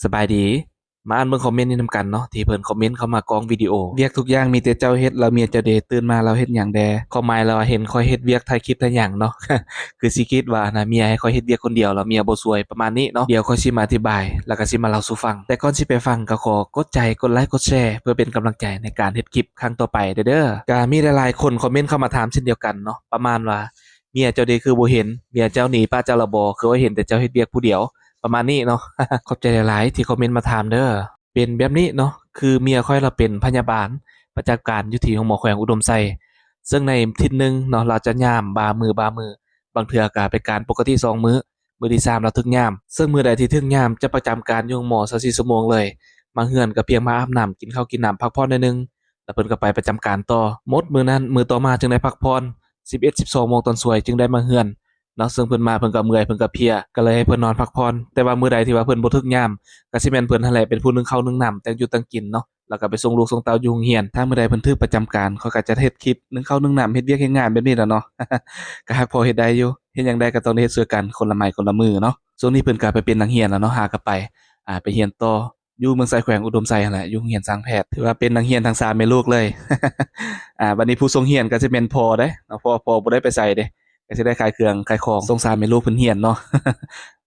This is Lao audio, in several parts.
ສະບາຍດີ ມາອ່ານເບິ່ງຄອມເມັນນີ້ນຳກັນເນາະ ທີ່ເພິ່ນຄອມເມັນເຂົ້າມາກ່ອງວິດີໂອ ວຽກທຸກຢ່າງມີແຕ່ເຈົ້າເຮັດ ແລ້ວເມຍເຈົ້າເດຕື່ນມາແລ້ວເຮັດຫຍັງແດ່? ຄວາມໝາຍລະວ່າເຫັນຂ້ອຍເຮັດວຽກ ຖ່າຍຄລິບ ຖ່າຍຫຍັງເນາະ ຄືຊິຄິດວ່ານະ ເມຍໃຫ້ຂ້ອຍເຮັດວຽກຄົນດຽວ ແລ້ວເມຍບໍ່ຊ່ວຍ ປະມານນີ້ເນາະ. ດຽວຂ້ອຍຊິມາອະທິບາຍ ແລ້ວກໍຊິມາເລົ່າສູ່ຟັງ ແຕ່ກ່ອນຊິໄປຟັງ ກໍຂໍກົດໃຈ ກົດໄລ ກົດແຊ ເພື່ອເປັນກຳລັງໃຈໃນການເຮັດຄລິບຄັ້ງຕໍ່ໄປເດີ້. ກໍມີຫຼາຍໆຄົນຄອມເມັນເຂົ້າມາຖາມເຊັ່ນດຽວກັນເນາະ ປະມານວ່າ ເມຍເຈົ້າເດຄືບໍ່ເຫັນ? ເມຍເຈົ້າໜີປະເຈົ້າລະບໍ? ຄືວ່າເຫັນແຕ່ເຈົ້າເຮັດວຽກຜູ້ດຽວ ປະມານນີ້ເນາະ. ຂອບໃຈຫຼາຍໆທີ່ຄອມເມັນມາຖາມເດີ້. ເປັນແບບນີ້ເນາະ ຄືເມຍຂ້ອຍລາວເປັນພະຍາບານປະຈຳການຢູ່ທີ່ໂຮງໝໍແຂວງອຸດົມໄຊ ເຊິ່ງໃນທິດໜຶ່ງເນາະ ລາວຈະຍາມບາງມື້ບາງມື້ ບາງເທື່ອກໍເປັນການປົກກະຕິສອງມື້ ມື້ທີສາມລາວຖືກຍາມ ເຊິ່ງມື້ໃດທີ່ຖືກຍາມຈະປະຈຳການຢູ່ໂຮງໝໍຊາວສີ່ຊົ່ວໂມງເລີຍ ມາເຮືອນກໍພຽງມາອາບນ້ຳ ກິນເຂົ້າກິນນ້ຳ ພັກຜ່ອນໜ້ອຍໜຶ່ງ ແລ້ວເພິ່ນກໍໄປປະຈຳການຕໍ່. ໝົດມື້ນັ້ນ ມື້ຕໍ່ມາຈຶ່ງໄດ້ພັກຜ່ອນ ສິບເອັດ ສິບສອງໂມງຕອນສວຍຈຶ່ງໄດ້ມາເຮືອນເນາະ ເຊິ່ງເພິ່ນມາເພິ່ນກໍເມື່ອຍ ເພິ່ນກໍເພຍ ກໍເລີຍໃຫ້ເພິ່ນນອນພັກຜ່ອນ. ແຕ່ວ່າມື້ໃດທີ່ວ່າເພິ່ນບໍ່ຖືກຍາມ ກໍຊິແມ່ນເພິ່ນຫັ້ນແຫຼະເປັນຜູ້ໜຶ້ງເຂົ້າໜຶ້ງນ້ຳ ແຕ່ງຢູ່ແຕ່ງກິນເນາະ ແລ້ວກໍໄປສົ່ງລູກສົ່ງເຕົ້າຢູ່ໂຮງຮຽນ. ຖ້າມື້ໃດເພິ່ນຖືກປະຈຳການ ຂ້ອຍກໍຈະເຮັດຄລິບໜຶ້ງເຂົ້າໜຶ້ງນ້ຳ ເຮັດວຽກເຮັດງານແບບນີ້ແຫຼະເນາະ ກໍຫາກພໍເຮັດໄດ້ຢູ່ ເຮັດຫຍັງໄດ້ກໍຕ້ອງໄດ້ເຮັດຊ່ວຍກັນ ຄົນລະໄມ້ຄົນລະມືເນາະ. ຊ່ວງນີ້ເພິ່ນກໍໄປເປັນນັກຮຽນແລ້ວເນາະ ຫາກໍໄປ ອ່າ ໄປຮຽນຕໍ່ ຢູ່ເມືອງໄຊແຂວງອຸດົມໄຊຫັ້ນແຫຼະ ຢູ່ໂຮງຮຽນຊ່າງແພດ ຖືວ່າເປັນນັກຮຽນທັງສາມແມ່ລູກເລີຍ ອ່າ ບັດນີ້ຜູ້ສົ່ງຮຽນກໍຊິແມ່ນພໍ່ເດ້ເນາະ ເພາະວ່າພໍ່ບໍ່ໄດ້ໄປໃສເດ້ ກໍຊິໄດ້ຂາຍເຄື່ອງຂາຍຂອງ ສົ່ງສາມແມ່ລູກເພິ່ນຮຽນເນາະ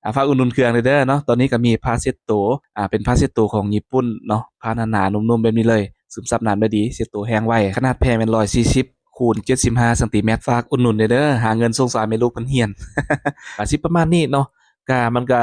ອ່າ ຝາກອຸດໜູນເຄື່ອງແດ່ເດີເນາະ. ຕອນນີ້ກໍມີຜ້າເຊັດໂຕ ອ່າ ເປັນຜ້າເຊັດໂຕຂອງຍີ່ປຸ່ນເນາະ ຜ້າໜາໆ ນຸ້ມໆ ແບບນີ້ເລີຍ ຊຶມຊັບນ້ຳໄດ້ດີ ເຊັດໂຕແຫ້ງໄວ ຂະໜາດແຜ່ແມ່ນຮ້ອຍສີ່ສິບ ຄູນເຈັດສິບຫ້າຊັງຕີແມັດ ຝາກອຸດໜູນແດ່ເດີ ຫາເງິນສົ່ງສາມແມ່ລູກເພິ່ນຮຽນ ກໍຊິປະມານນີ້ເນາະ. ກະ ມັນກະ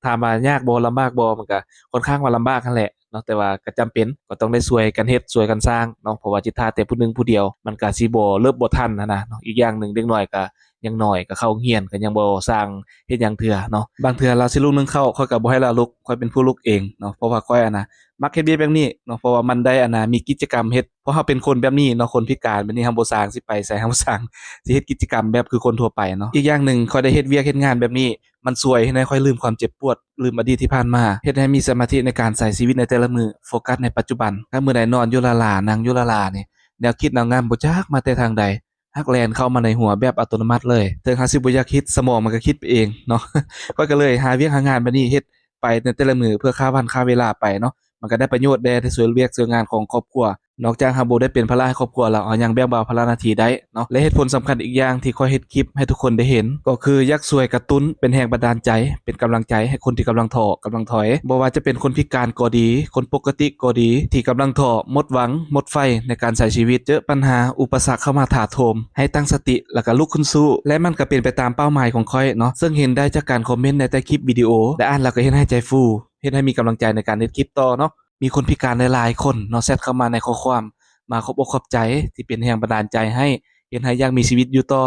ຖາມວ່າຍາກບໍ່ ລຳບາກບໍ່ ມັນກະຄ່ອນຂ້າງວ່າລຳບາກຫັ້ນແຫຼະເນາະ ແຕ່ວ່າກະຈຳເປັນ ກໍຕ້ອງໄດ້ຊ່ວຍກັນເຮັດ ຊ່ວຍກັນສ້າງເນາະ ເພາະວ່າຊິຖ້າແຕ່ຜູ້ໜຶ່ງຜູ້ດຽວ ມັນກະຊິບໍ່ເລີບບໍ່ທັນຫັ້ນນະເນາະ. ອີກຢ່າງໜຶ່ງ ເດັກນ້ອຍກະຍັງນ້ອຍ ກະເຂົ້າໂຮງຮຽນ ກະຍັງບໍ່ສ້າງເຮັດຫຍັງເທື່ອເນາະ. ບາງເທື່ອລາວຊິລຸກໜຶ້ງເຂົ້າ ຂ້ອຍກະບໍ່ໃຫ້ລາວລຸກ ຂ້ອຍເປັນຜູ້ລຸກເອງເນາະ ເພາະວ່າຂ້ອຍຫັ້ນນະ ມັກເຮັດວຽກແບບນີ້ເນາະ ເພາະວ່າມັນໄດ້ອັນນ່າ ມີກິດຈະກຳເຮັດ ເພາະເຮົາເປັນຄົນແບບນີ້ເນາະ ຄົນພິການແບບນີ້ ເຮົາບໍ່ສ້າງຊິໄປໃສ ເຮົາບໍ່ສ້າງຊິເຮັດກິດຈະກຳແບບຄືຄົນທົ່ວໄປເນາະ. ອີກຢ່າງໜຶ່ງ ຂ້ອຍໄດ້ເຮັດວຽກເຮັດງານແບບນີ້ ມັນຊ່ວຍເຮັດໃຫ້ຂ້ອຍລືມຄວາມເຈັບປວດ ລືມອະດີດທີ່ຜ່ານມາ ເຮັດໃຫ້ມີສະມາທິໃນການໃຊ້ຊີວິດໃນແຕ່ລະມື້ ໂຟກັສໃນປັດຈຸບັນ. ຖ້າມື້ໃດນອນຢູ່ຫຼ້າໆ ນັ່ງຢູ່ຫຼ້າໆນີ້ ແນວຄິດແນວງານບໍ່ຈັກມາແຕ່ທາງໃດ ຮັກແລ່ນເຂົ້າມາໃນຫົວແບບອັດຕະໂນມັດເລີຍ ເຖິງເຮົາຊິບໍ່ຢາກຄິດ ສະໝອງມັນກໍຄິດໄປເອງເນາະ. ຂ້ອຍກໍເລີຍຫາວຽກຫາງານແບບນີ້ເຮັດ ໄປໃນແຕ່ລະມື້ ເພື່ອຂ້າວັນຂ້າເວລາໄປເນາະ ມັນກໍໄດ້ປະໂຫຍດແດ່ ໄດ້ຊ່ວຍວຽກຊ່ວຍງານຂອງຄອບຄົວ. ນອກຈາກເຮົາບໍ່ໄດ້ເປັນພາລະໃຫ້ຄອບຄົວແລ້ວ ເຮົາຍັງແບ່ງເບົາພາລະໜ້າທີ່ໄດ້ເນາະ. ແລະ ເຫດຜົນສຳຄັນອີກຢ່າງທີ່ຂ້ອຍເຮັດຄລິບໃຫ້ທຸກຄົນໄດ້ເຫັນ ກໍຄືຢາກຊ່ວຍກະຕຸ້ນເປັນແຮງບັນດານໃຈ ເປັນກຳລັງໃຈໃຫ້ຄົນທີ່ກຳລັງທໍ້ ກຳລັງຖອຍ ບໍ່ວ່າຈະເປັນຄົນພິການກໍດີ ຄົນປົກກະຕິກໍດີ ທີ່ກຳລັງທໍ້ ໝົດຫວັງ ໝົດໄຟໃນການໃຊ້ຊີວິດ ເຈີປັນຫາ ອຸປະສັກເຂົ້າມາຖາໂຖມ ໃຫ້ຕັ້ງສະຕິ ແລ້ວກໍລຸກຂຶ້ນສູ້ ແລະ ມັນກໍເປັນໄປຕາມເປົ້າໝາຍຂອງຂ້ອຍເນາະ. ເຊິ່ງເຫັນໄດ້ຈາກການຄອມເມັນໃນໃຕ້ຄລິບວິດີໂອ ແລະ ອ່ານແລ້ວກໍເຮັດໃຫ້ໃຈຟູ ເຮັດໃຫ້ມີກຳລັງໃຈໃນການເຮັດຄລິບຕໍ່ເນາະ. ມີຄົນພິການຫຼາຍໆຄົນເນາະ ແຊັດເຂົ້າມາໃນຂໍ້ຄວາມ ມາຂອບອົກຂອບໃຈທີ່ເປັນແຮງບັນດານໃຈໃຫ້ ເຮັດໃຫ້ຢາກມີຊີວິດຢູ່ຕໍ່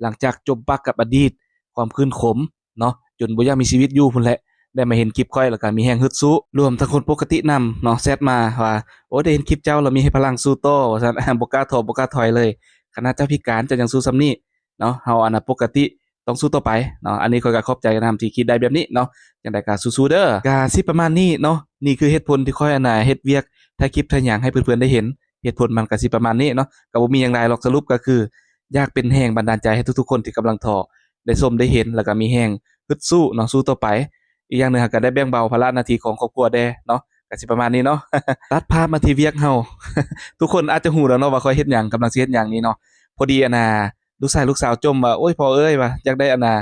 ຫຼັງຈາກຈົບປາກກັບອະດີດ ຄວາມຄືນຂົມເນາະ ຈົນບໍ່ຢາກມີຊີວິດຢູ່ພຸ້ນແຫຼະ. ໄດ້ມາເຫັນຄລິບຂ້ອຍ ແລ້ວກໍມີແຮງຮຶດສູ້ ລວມທັງຄົນປົກກະຕິນຳເນາະ ແຊັດມາວ່າ ໂອ້ ໄດ້ເຫັນຄລິບເຈົ້າແລ້ວມີພະລັງສູ້ຕໍ່ວ່າຊັ້ນ ບໍ່ກ້າທໍ້ບໍ່ກ້າຖອຍເລີຍ. ຂະໜາດເຈົ້າພິການເຈົ້າຍັງສູ້ສ່ຳນີ້ເນາະ ເຮົາອັນນ່າປົກກະຕິ ຕ້ອງສູ້ຕໍ່ໄປເນາະ. ອັນນີ້ຂ້ອຍກໍຂອບໃຈນຳທີ່ຄິດໄດ້ແບບນີ້ເນາະ ຈັ່ງໃດກໍສູ້ໆເດີ້. ກໍຊິປະມານນີ້ເນາະ ນີ້ຄືເຫດຜົນທີ່ຂ້ອຍອັນນ່າເຮັດວຽກ ຖ່າຍຄລິບ ຖ່າຍຫຍັງໃຫ້ເພື່ອນໆໄດ້ເຫັນ ເຫດຜົນມັນກໍຊິປະມານນີ້ເນາະ. ກໍບໍ່ມີຫຍັງຫຼາຍຫຼອກ ສະຫຼຸບກໍຄື ຢາກເປັນແຮງບັນດານໃຈໃຫ້ທຸກໆຄົນທີ່ກຳລັງທໍ້ ໄດ້ຊົມໄດ້ເຫັນ ແລ້ວກໍມີແຮງຮຶດສູ້ເນາະ ສູ້ຕໍ່ໄປ. ອີກຢ່າງໜຶ່ງ ເຮົາກໍໄດ້ແບ່ງເບົາພາລະໜ້າທີ່ຂອງຄອບຄົວແດ່ເນາະ ກໍຊິປະມານນີ້ເນາະ. ຕັດພາບມາທີ່ວຽກເຮົາ ທຸກຄົນອາດຈະຮູ້ແລ້ວເນາະວ່າຂ້ອຍເຮັດຫຍັງ ກຳລັງຊິເຮັດຫຍັງນີ້ເນາະ. ພໍດີອັນນ່າ ລູກຊາຍລູກສາວຈົ່ມວ່າ ໂອ້ຍ ພໍ່ເອີຍ ວ່າ ຢາກໄດ້ອັນນ່າ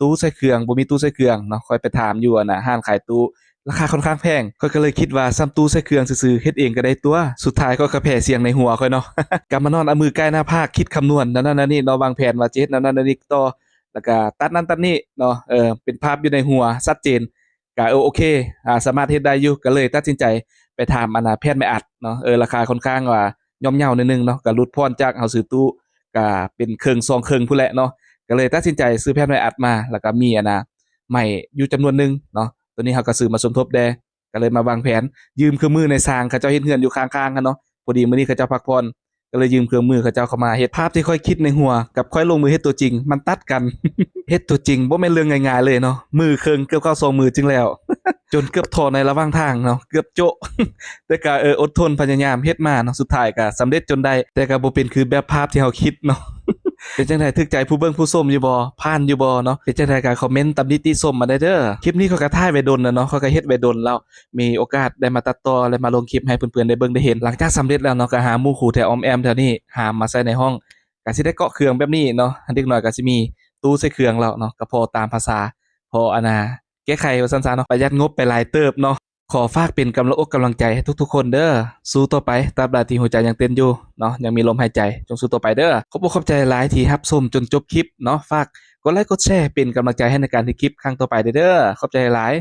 ຕູ້ໃສ່ເຄື່ອງ ບໍ່ມີຕູ້ໃສ່ເຄື່ອງເນາະ. ຂ້ອຍໄປຖາມຢູ່ອັນນ່າ ຮ້ານຂາຍຕູ້ ລາຄາຄ່ອນຂ້າງແພງ ຂ້ອຍກໍເລີຍຄິດວ່າ ຊ້ຳຕູ້ໃສ່ເຄື່ອງຊື່ໆ ເຮັດເອງກໍໄດ້ຕົວະ. ສຸດທ້າຍຂ້ອຍກໍແພ້ສຽງໃນຫົວຂ້ອຍເນາະ ກໍມານອນເອົາມືກ້າຍໜ້າຜາກ ຄິດຄຳນວນແນວນັ້ນແນວນີ້ເນາະ ວາງແຜນວ່າຈະເຮັດແນວນັ້ນແນວນີ້ຕໍ່ ແລ້ວກໍຕັດນັ້ນຕັດນີ້ເນາະ ເອີ ເປັນພາບຢູ່ໃນຫົວຊັດເຈນ ກະ ເອີ ໂອເຄ ອາ ສາມາດເຮັດໄດ້ຢູ່ ກະເລີຍຕັດສິນໃຈໄປຖາມອັນນ່າ ແພດແມ່ອັດເນາະ ເອີ ລາຄາຄ່ອນຂ້າງວ່າຍ່ອມເຍົາໜ້ອຍໜຶ່ງເນາະ ກະຫຼຸດຜ່ອນຈາກເຮົາຊື້ຕູ້ ກະເປັນເຄິ່ງສອງເຄິ່ງພຸ້ນແຫຼະເນາະ. ກະເລີຍຕັດສິນໃຈຊື້ແພດແມ່ອັດມາ ແລ້ວກະມີອັນນ່າ ໄມ້ຢູ່ຈຳນວນໜຶ່ງເນາະ ໂຕນີ້ເຮົາກະຊື້ມາສົມທົບແດ່ ກະເລີຍມາວາງແຜນ ຢືມເຄື່ອງມືໃນຊ່າງເຂົາເຈົ້າເຮັດເຮືອນຢູ່ຂ້າງໆຫັ້ນເນາະ ພໍດີມື້ນີ້ເຂົາເຈົ້າພັກຜ່ອນ ກໍເລີຍຢືມເຄື່ອງມືເຂົາເຈົ້າເຂົ້າມາເຮັດ. ພາບທີ່ຂ້ອຍຄິດໃນຫົວກັບຂ້ອຍລົງມືເຮັດຕົວຈິງ ມັນຕັດກັນ. ເຮັດຕົວຈິງບໍ່ແມ່ນເລື່ອງງ່າຍໆເລີຍເນາະ ມື້ເຄິ່ງເກືອບເຂົ້າສອງມື້ຈຶ່ງແລ້ວ ຈົນເກືອບທໍ້ໃນລະຫວ່າງທາງເນາະ ເກືອບໂຈະ ແຕ່ກໍ ເອີ ອົດທົນພະຍາຍາມເຮັດມາເນາະ ສຸດທ້າຍກໍສຳເລັດຈົນໄດ້ ແຕ່ກໍບໍ່ເປັນຄືແບບພາບທີ່ເຮົາຄິດເນາະ. ເປັນຈັ່ງໃດ ຖືກໃຈຜູ້ເບິ່ງຜູ້ຊົມຢູ່ບໍ່? ຜ່ານຢູ່ບໍ່ເນາະ? ເປັນຈັ່ງໃດກໍຄອມເມັນຕຳນິຕິຊົມມາໄດ້ເດີ. ຄລິບນີ້ຂ້ອຍກໍຖ່າຍໄວ້ດົນແລ້ວເນາະ, ຂ້ອຍກໍເຮັດໄວ້ດົນແລ້ວ, ມີໂອກາດໄດ້ມາຕັດຕໍ່ ແລະ ມາລົງຄລິບໃຫ້ເພື່ອນໆໄດ້ເບິ່ງໄດ້ເຫັນ. ຫຼັງຈາກສຳເລັດແລ້ວເນາະ, ກໍຫາໝູ່ຄູ່ແຖວອ້ອມແອ້ມແຖວນີ້ ຫາມາໃສ່ໃນຫ້ອງ, ກໍຊິໄດ້ເກາະເຄື່ອງແບບນີ້ເນາະ. ເດັກນ້ອຍກໍຊິມີຕູ້ໃສ່ເຄື່ອງແລ້ວເນາະ, ກໍພໍຕາມພາສາ, ພໍອັນນ່າ ແກ້ໄຂວ່າຊັ້ນຊະເນາະ, ປະຢັດງົບໄປຫຼາຍເຕີບເນາະ. ຂໍຝາກເປັນກຳລັງອົກກຳລັງໃຈໃຫ້ທຸກໆຄົນເດີ. ສູ້ຕໍ່ໄປ, ຕາບໃດທີ່ຫົວໃຈຍັງເຕັ້ນຢູ່ເນາະ, ຍັງມີລົມຫາຍໃຈ, ຈົ່ງສູ້ຕໍ່ໄປເດີ. ຂອບອົກຂອບໃຈຫຼາຍທີ່ຮັບຊົມຈົນຈົບຄລິບເນາະ. ຝາກກົດໄລກົດແຊເປັນກຳລັງໃຈໃຫ້ໃນການເຮັດຄລິບຄັ້ງຕໍ່ໄປເດີ. ຂອບໃຈຫຼາຍ.